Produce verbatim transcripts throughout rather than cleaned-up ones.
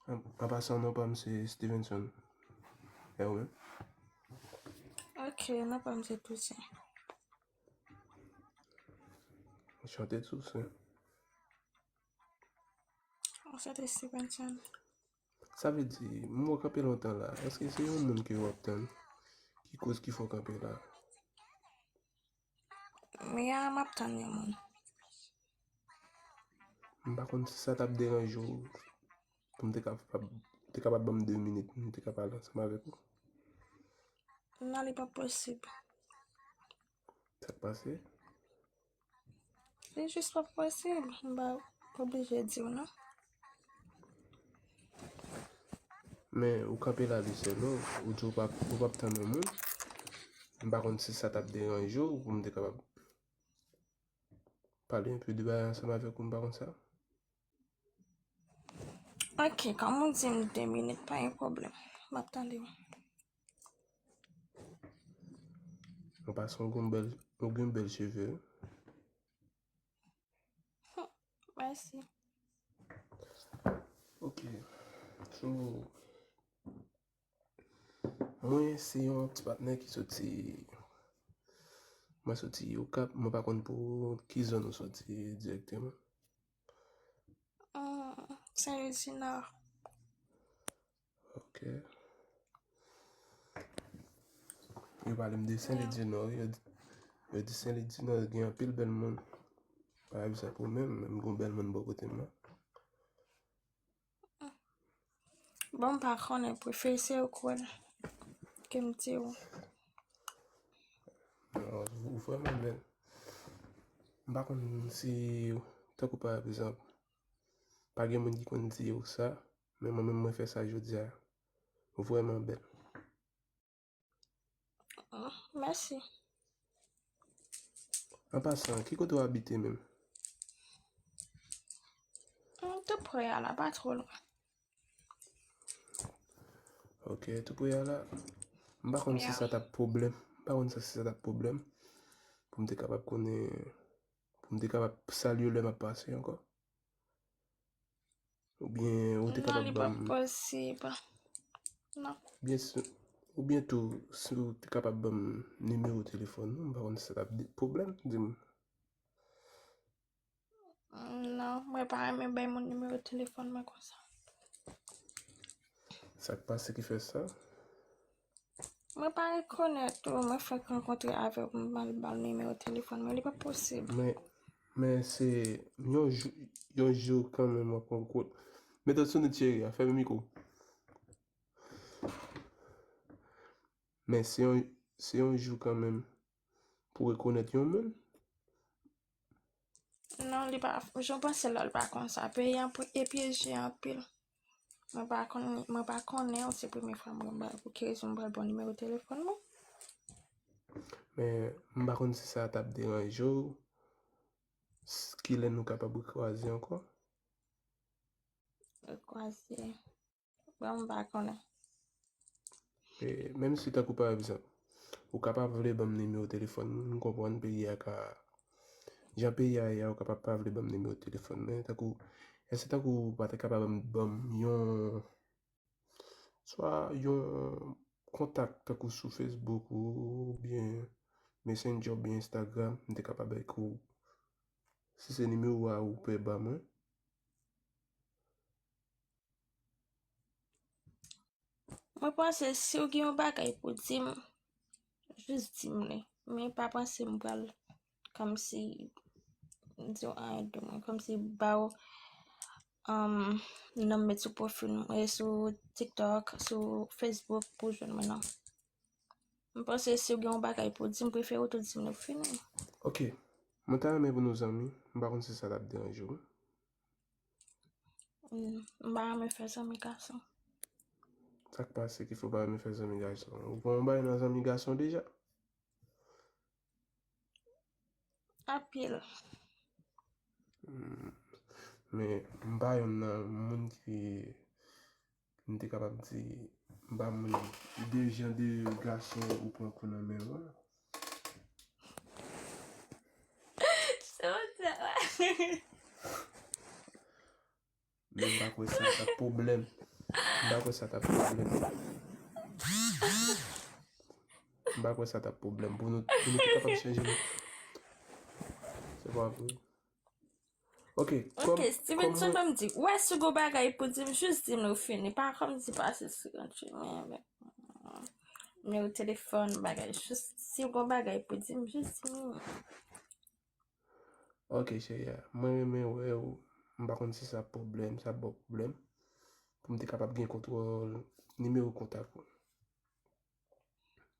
An, an pasan, non pa m se Stevenson. E ou menm? Ok, non pa m se Toussaint. Anchante Toussaint. Anchante Stevenson. Sa vle di, m wè w kanpe lontan la. Èske se yon moun ke w ap tann? Ki koz ki fè w kanpe la? Ya, m ap tann yon moun. M pa konn si sa t ap deranje w pou m te kapab, te kapab ban m de minit, m te ka pale ansanm avèk ou. Non, li pa posib. Sa k pase? Li jis pa posib. M pa oblije di w non. Men ou kanpe la li sèl, non? Ou di ou p ap, ou p ap tann yon moun. M pa konn si sa t ap deranje w pou m te kapab pale yon pe de bagay ansanm avèk ou, m pa konn sa. Ok, kòm ou di m de minit, pa gen pwoblèm. M ap tande w. An pasan, ou gen bèl, ou gen bèl cheve. Mèsi. Ok. So, mwen se yon ti patnè ki soti, mwen soti Okap, mwen pa konn pou ki zòn ou soti dirèkteman. Hum, Saint-Louis du Nord. Ok. Yo pale m de Saint-Louis du Nord, yo di, yo di Saint-Louis du Nord gen anpil bèl moun. Pa egzanp ou menm, menm gon bèl moun bò kote m nan. Bon, m pa konnen, prefere se ou k wè l ke m di w. Non, ou vrèman bèl. M pa konn si, tankou pa egzanp, pa gen moun ki konn di w sa, men mwen menm mwen fè sa jodi a. Ou vrèman bèl. Mèsi. An pasan, ki kote w abite menm? Tou pre a la, pa twò lwen. Ok, tou pre a la. M pa konn si sa t ap pwoblèm. M pa konn si sa t ap pwoblèm. Pou m te kapab konnen, pou m te kapab salye w lè m ap pase ankò. Oubyen ou te kapab ban m. Posib. Non. Byen si, oubyen tou, si ou te kapab ban m nimewo telefòn ou, m pa konn si sa t ap de pwoblèm, di m. Non, mwen pa renmen bay moun nimewo telefòn mwen konsa. Sa k pase ki fè sa? Mwen pa rekonèt ou, mwen fèk rankontre avè w pou m al ba w nimewo telefòn mwen, li pa posib. Men, men se yon jou, yon jou kanmenm w ap rankontre. Met tèt sou nèt cheri a, fèmen mikwo. Men se yon, se yon jou kanmenm pou rekonèt yon moun. Non, li pa, jan w panse lò, li pa konsa. Peyi an e pyeje anpil. Mwen pa konn, mwen pa konnen w, se premye fwa mwen ba pou ki rezon m pral ba w nimewo telefòn mwen. Men m pa konn si sa t ap deranje w. Kilè nou kapab rekwaze ankò? Rekwaze. Bon, m pa konnen. E, menm si tankou pa egzanp, ou ka pa vle ban m nimewo telefòn, m konprann peyi a ka, jan peyi a ye a, ou kapab pa vle ban m nimewo telefòn, men tankou, èske tankou ou pa te kapab ban m, ban m yon, swa yon kontak tankou sou Facebook ou, oubyen Messenger oubyen Instagram, m te kapab ekri w. Si se nimewo a ou pè ba mwen. Mwen panse si w gen yon bagay pou di m, jis di m li. Men pa panse m pral kòmsi, di w anyen de mwen, kòmsi ba w, um, non m met sou pwofil mwen, sou TikTok, sou Facebook pou jwenn mwen, non. M panse si w gen yon bagay pou di m, prefere w tou di m li, fini. Ok. Mwen ta renmen pou nou zanmi. M pa konn si sa t ap deranje w. Mm, m pa renmen fè zanmi gason. Sa k pase ki fè w pa renmen fè zanmi gason? Ou pran yon bagay nan zanmi gason deja? Anpil. Hmm. Men m pa yonn nan moun ki, m te kapab di, m pa moun de jan de gason ou pran kou nan men w. Sa w di la? Men m pa kwè se yon sa pwoblèm. M pa kwè sa t ap pwoblèm. M pa kwè sa t ap pwoblèm. Pou nou, pou nou te kapab chanje nou. Se pa vre. Ok, kòm, ok, Stevenson, ban m di, wè, si w gon bagay pou di m, jis di m, nou fini. Pa kòm di pase sou yon chemen avèk nimewo telefòn, bagay. Jis, si w gon bagay pou di m, jis di m. Ok, cheri a. Mwen renmen wè w. M pa konn si sa pwoblèm, sa ba w pwoblèm. Pou m te kapab gen kontwòl nimewo kontak ou.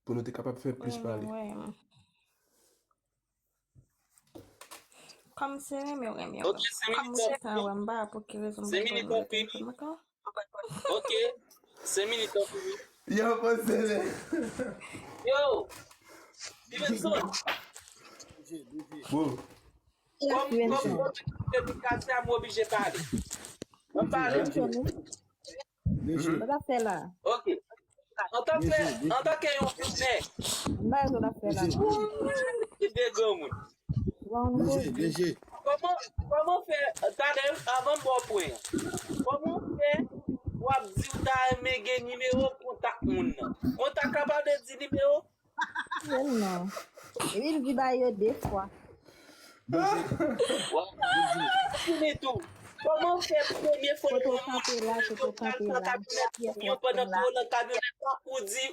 Pou nou te kapab fè plis pale. Mwen renmen wè. Kòm se renmen, renmen. Ok, senk minit. Kòm ou chita wè m pa pou ki rezon m pa konn wè telefòn mwen ankò. Ok, senk minit, tanpri. Yo, poze le. Yo, Stevenson. Bro. Kòm, kòm, kòm se te kase a, m oblije pale. Mwen pale. Sa w ap fè la? Ok. Antanke, antanke yon nèg. Sa w ap fè la? Ki de granmoun. Bon, bon. Kòman, kòman fè, talè, avan m ba w pwen an, kòman fè w ap di w ta renmen gen nimewo kontak moun nan? Kontak la pa vle di nimewo? Tèlman. Epi l di ba yo de fwa. Fini tou. Kòman w fè premye fwa w kanpe la, kote w kanpe la? Yon pandan ke w nan kamyonèt la, ou di,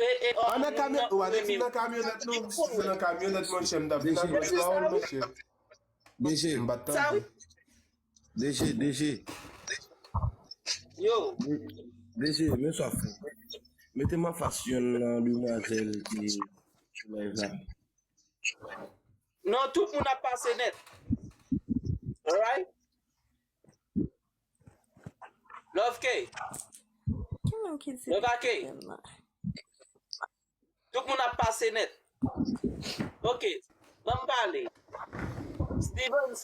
e, e, an nan kamyonèt, ou pa te di nan kamyonèt, non, si se nan kamyonèt, monchè, m t ap vin ak lòt pawòl, monchè. M pa t tande. D G, D G. Yo. D G, men sa fè. Mete m anfas yonn nan demwazèl ki sou live la. Non, tout moun ap pase nèt. Alright? Love K. Ki moun ki di Love K. Tout moun ap pase nèt. Ok, ban m pale. Steven